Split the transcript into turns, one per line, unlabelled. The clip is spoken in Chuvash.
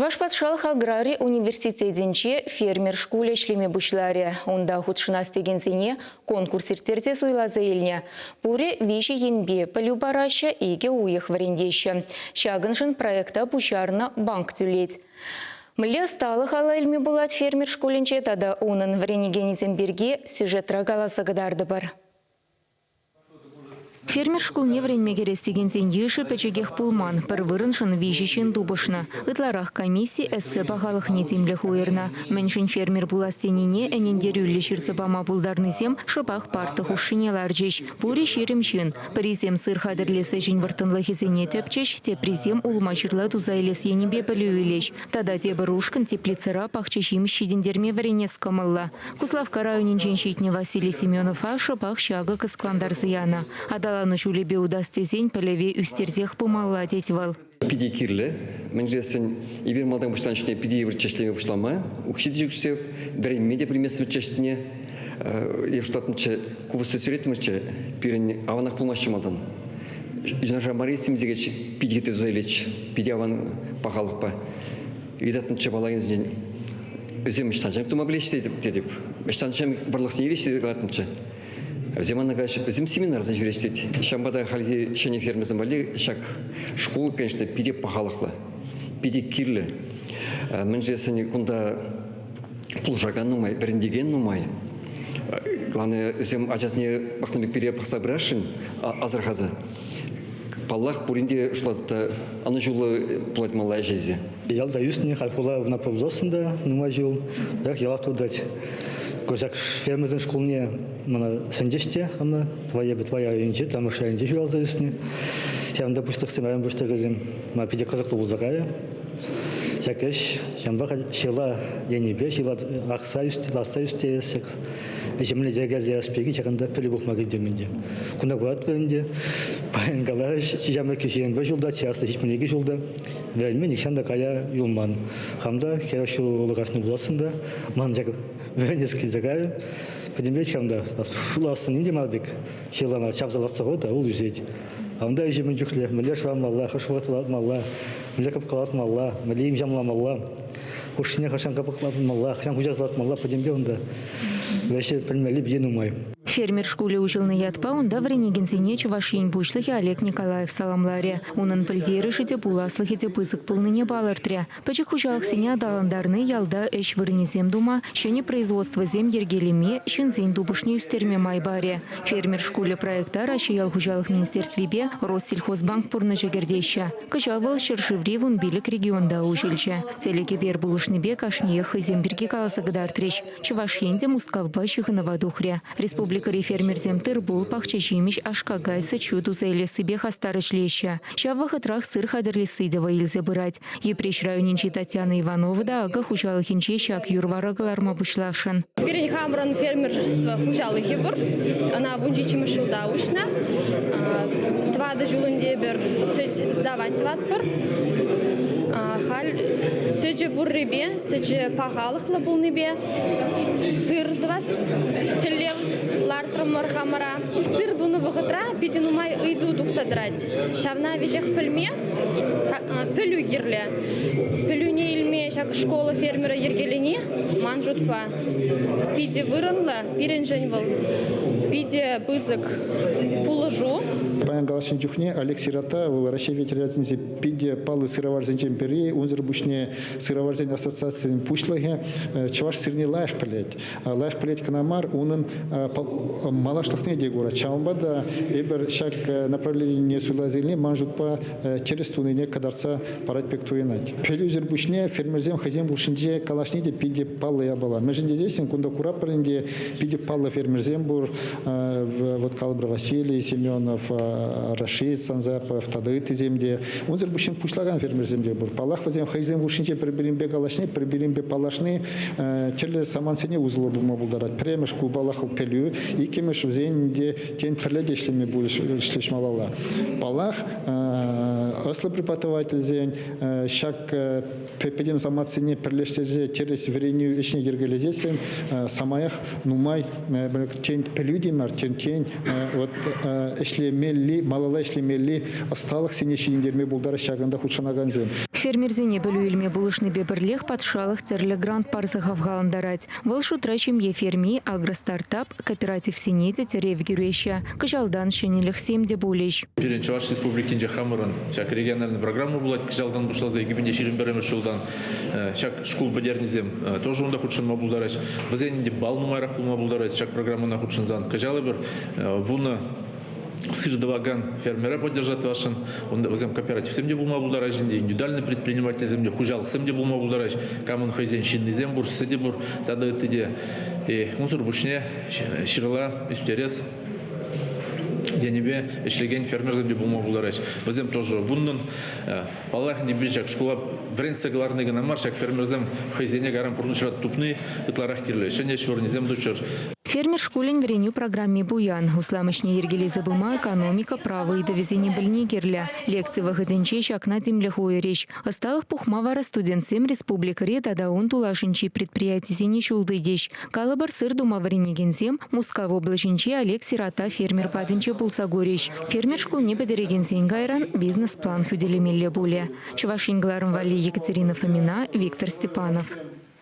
Чӑваш патшалӑх аграри университетӗнче фермер шкулӗ ӗҫлеме пуҫларӗ. Унта хутшӑнас текенсене конкурс ирттерсе суйласа илнӗ. Пурӗ виҫӗ енпе пӗлӳ параҫҫӗ, икӗ уйӑх вӗрентеҫҫӗ. Ҫакӑншӑн проекта пуҫарнӑ банк тӳлет. Мӗнле ӑсталӑх алла илме пулать фермер шкулӗнче тата унӑн вӗренекенӗсем пирки сюжетра каласа кӑтартӑпӑр. Фермер шкулне вӗренме кӗрес текенсен йышӗ пӗчӗкех пулман. Пӗр вырӑншӑн виҫӗ ҫын тупӑшнӑ. Ытларах комисси эссе пахалӑхне тимлӗх уйӑрнӑ. Мӗншӗн фермер пулас тенине ӗнентерӳллӗ ҫырса пама пултарнисем шӑпах парта хушшине ларчӗҫ. Пурӗ 20 ҫын. Пӗрисем сыр хатӗрлес ӗҫӗн вӑрттӑнлӑхӗсене тӗпчӗҫ, теприсем улма-ҫырла туса илес енӗпе пӗлӳ илӗҫ. Тата тепӗр ушкӑн теплицӑра пахча ҫимӗҫ ҫитӗнтерме вӗренес кӑмӑллӑ. Куславкка районӗнчен ҫитнӗ Василий Семенова шӑпах ҫакӑ кӑсӑклантарса янӑ. Аталану ҫулӗпе утас тесен пӗлӗве ӳстерсех пымалла, тет вӑл.
Питӗ кирлӗ. Мӗншӗн эпир малтан пуҫланӑ чухне питӗ йывӑрччӗ ӗҫлеме пуҫлама. Укҫи те ҫукчӗ, вӗренме те пӗлместӗмччӗ ӗҫне. Эп шутлаттӑмччӗ, купӑста сӳреттӗмӗрччӗ, пирӗн аванах пулмастчӗ малтан. Юнашар Мария Симзеке питӗ хитре туса илетчӗ, питӗ аван пахалӑхпа. Ыйтаттӑмччӗ паллакансенчен, вӗсем ӑҫтан ҫамрӑк тума пӗлеҫҫӗ тетӗп. Ӑҫтан ҫамрӑк вӑрлӑхсене илеҫҫӗ тесе калаттӑмччӗ. Вӗсем мана калаҫҫӗ, вӗсем семинарсем ҫӳреҫҫӗ тет. Ҫавӑнпа та хальхи ҫӗнӗ фермерсем валли ҫак шкул, конечно, питӗ пахалӑхлӑ, питӗ кирлӗ. Мӗншӗн тесен кунта пулӑшакан нумай, вӗрентекен нумай. Главное, вӗсем ачасене пӑхнӑ пек пире пӑхса пырасшӑн асӑрхаса. Паллах, пурин те шутлатӑп та ӑнӑҫуллӑ пулать малла ӗҫ
Ялта ӳснӗ, халь хула ӑна пулсассӑн та нумай ҫул, пӗрех ялах туртать. Ҫак фермерсен шкулне мана сӗнчӗҫ те ӑна, твоя твоя районӗнче, Тамӑш районӗнче ҫуралса ӳснӗ. Ҫавӑнта пуҫлӑхсем, район пуҫлӑхӗсем мана питӗ кӑсӑклӑ пулса кайрӗ. Ҫак ӗҫ ҫавӑнпа ҫырла енӗпе ҫырла акса лартса ӳстерес ӗҫӗмле йӗркелесе пирки ҫакӑнта пӗлӳ пухма килтӗм ӗнтӗ. Кунта куратпӑр ӗнтӗ. Паян каларӗҫ, чи ҫамрӑкки 21 ҫулта, чи асли 72 ҫулта. Вӗренме нихҫан та кая юлман. Хам та хӗрӗх ҫул каҫнӑ пулассӑн та ман ҫак вӗренес килсе кайрӗ. Пӗтӗмпех хам та шулассӑн ним те мар пек ҫырлана чавса лартса ху та ул ӳсет. А унта ӗҫӗ мӗн чухлӗ, мӗнле шӑранмалла, хӑш вӑхӑт лартмалла, мӗнле кӑпкалатмалла, мӗнле имҫамламалла, хушшине хӑҫан кӑпӑклатмалла, хӑҫан хуҫасалатмалла, пӗтӗмпе унта вӗҫӗ пӗлмелли питӗ нумай.
Фермер шкулӗ уҫӑлнӑ ятпа унта вӗренекенсене Чӑваш Ен Пуҫлӑхӗ Олег Николаев саламларӗ. Унӑн пӗлтерӗшӗ те, пуласлӑхӗ те пысӑк пулнине палӑртрӗ. Пӗчӗк хуҫалӑхсене аталантарни ялта ӗҫ вырӑнӗсем тума, ҫӗнӗ производствӑсем йӗркелеме, ҫынсен тупӑшне ӳстерме май парӗ. Фермер шкулӗ проекта Раҫҫей ял хуҫалӑх министерствипе Россельхозбанк пурнӑҫа кӗртеҫҫӗ. Кӑҫал вӑл ҫӗршыври 15 регионта уҫӑлчӗ. Телекӗпер пулӑшнипе кашниех хӑйсем пирки каласа кӑтартрӗҫ. Чӑваш Ен те Мускавпа ҫыхӑнӑва тухрӗ. Республикӑри фермерсем тыр-пул, пахча-ҫимӗҫ, аш-какай, сӗт-ҫу туса илессипе хастар ӗҫлеҫҫӗ. Ҫав вӑхӑтрах сыр хатӗрлесси те вӑй илсе пырать. Йӗпреҫ районӗнчи Татьяна Иванова та акӑ хуҫалӑхӗнче ҫак юр-вара кӑларма пуҫласшӑн.
Пирӗн хамӑрӑн фермерство хуҫалӑхӗ пур. Ӑна 17-мӗш ҫулта уҫнӑ. Тӑватӑ ҫул ӗнтӗ эпир сӗт сдавать тӑватпӑр. Халь сӗчӗ пуррипе, сӗчӗ пахалӑхлӑ пулнипе сыр тӑвас тӗллев лартрӑмӑр хамӑра. Сыр тунӑ вӑхӑтра питӗ нумай ыйту тухса тӑрать. Ҫавна веҫех пӗлме пӗлӳ кирлӗ. Пӗлӳне илме ҫак школа фермера йӗркелени, ман шутпа, питӗ вырӑнлӑ. Пирӗншӗн вӑл питӗ пысӑк пулӑшу.
Паян калаҫнӑ чухне Олег Сирота вӑл Раҫҫей Федерацийӗнче питӗ паллӑ сыроварсенчен пӗри. Унсӑр пуҫне сыроварсен ассоциацийӗн пуҫлӑхӗ чӑваш сырне лайӑх пӗлет. Лайӑх пӗлет кӑна мар, унӑн малашлӑхне те курать. Ҫавӑнпа та эпир ҫак направленине суйласа илни ман шутпа тӗрӗс тунине кӑтартса парать пек туйӑнать. Пӗлӳсӗр пуҫне фермерсем хӑйсем хушшинче калаҫни те питӗ паллӑ япала. Мӗншӗн тесессӗн кунта куратпӑр ӗнтӗ питӗ паллӑ фермерсем пур. Вот калӑпӑр Василий Семенов, Рашид Санзапов тата ыттисем те. Унсӑр пуҫне пуҫлакан фермерсем те пур. Паллах, вӗсем хӑйсем хушшинче пӗр-пӗринпе калаҫни, пӗр-пӗринпе паллашни тӗрлӗ самантсене усӑллӑ пулма пултарать. Пӗрремӗш ку, паллах, пӗлӳ. Иккӗмӗш, вӗсен те тен пӗрле те ӗҫлеме пулӗҫ, ӗҫлеҫ малалла. Паллах, ӑслӑ преподавательсен ҫак пӗтӗм самантсене пӗрлештерсе тӗрӗс вӗренӳ ӗҫне йӗркелесессӗн самаях нумай тен пӗлӳ те мар, тен, тен вот ӗҫлемелли, малалла ӗҫлемелли ӑсталӑхсене ҫитӗнтерме пултараҫҫӗ ҫакӑнта хутшӑнакансем.
Фермерсене пӗлӳ илме пулӑшнипе пӗрлех патшалӑх тӗрлӗ грант парса хавхалантарать. Вӑл шутра ҫемье ферми, агростартап, кооперативсене те тӗрев кӳреҫҫӗ. Кӑҫалтан ҫӗнӗлӗхсем те пулӗҫ.
Пирӗн Чӑваш Республикинче хамӑрӑн ҫак региональный программа пулать. Кӑҫалтан пуҫласа 2021 ҫултан ҫак шкул пӗтернисем тоже унта хутшӑнма пултараҫ. Вӗсен ӗнтӗ балл нумайрах пулма пултарать ҫак программӑна хутшӑнсан. Кӑҫал эпир вунӑ сыр тӑвакан фермера поддержать тӑвасшӑн. Унта вӗсем кооперативсем те пулма пултараҫҫӗ ӗнтӗ, индивидуальный предпринимательсем те, хуҫалӑхсем те пулма пултараҫ. Камӑн хӑйсен ҫыннисем пур, сӗтӗ пур тата ытти те. Унсӑр пуҫне ҫырла ӳстерес енӗпе ӗҫлекен фермерсем те пулма пултараҫ. Вӗсем тоже вуннӑн. Паллах, ӗнтӗ ҫак шкула вӗрентсе кӑларни кӑна мар, ҫак фермерсем хӑйсене кайран пурнӑҫра тупни ытларах кирлӗ. Ҫӗнӗ ӗҫ вырӑнӗсем туччӑр.
Фермер шкулӗн вӗренӳ программи пуян. Услам ӗҫне йӗркелесе пыма экономика, право ыйтӑвӗсене пӗлни кирлӗ. Лекци вӑхӑтӗнче ҫакна тимлӗх уйӑрӗҫ. Ӑсталӑх пухма вара студентсем республикӑри тата ун тулашӗнчи предприятисене ҫул тытӗҫ. Калӑпӑр, сыр тума вӗренекенсем Мускав облаҫӗнчи Олег Сирота фермер патӗнче пулса курӗҫ. Фермер шкулне пӗтерекенсен кайран бизнес-план хӳтӗлемелле пулӗ. Чӑваш Ен кӑларӑм валли Екатерина Фомина, Виктор Степанов.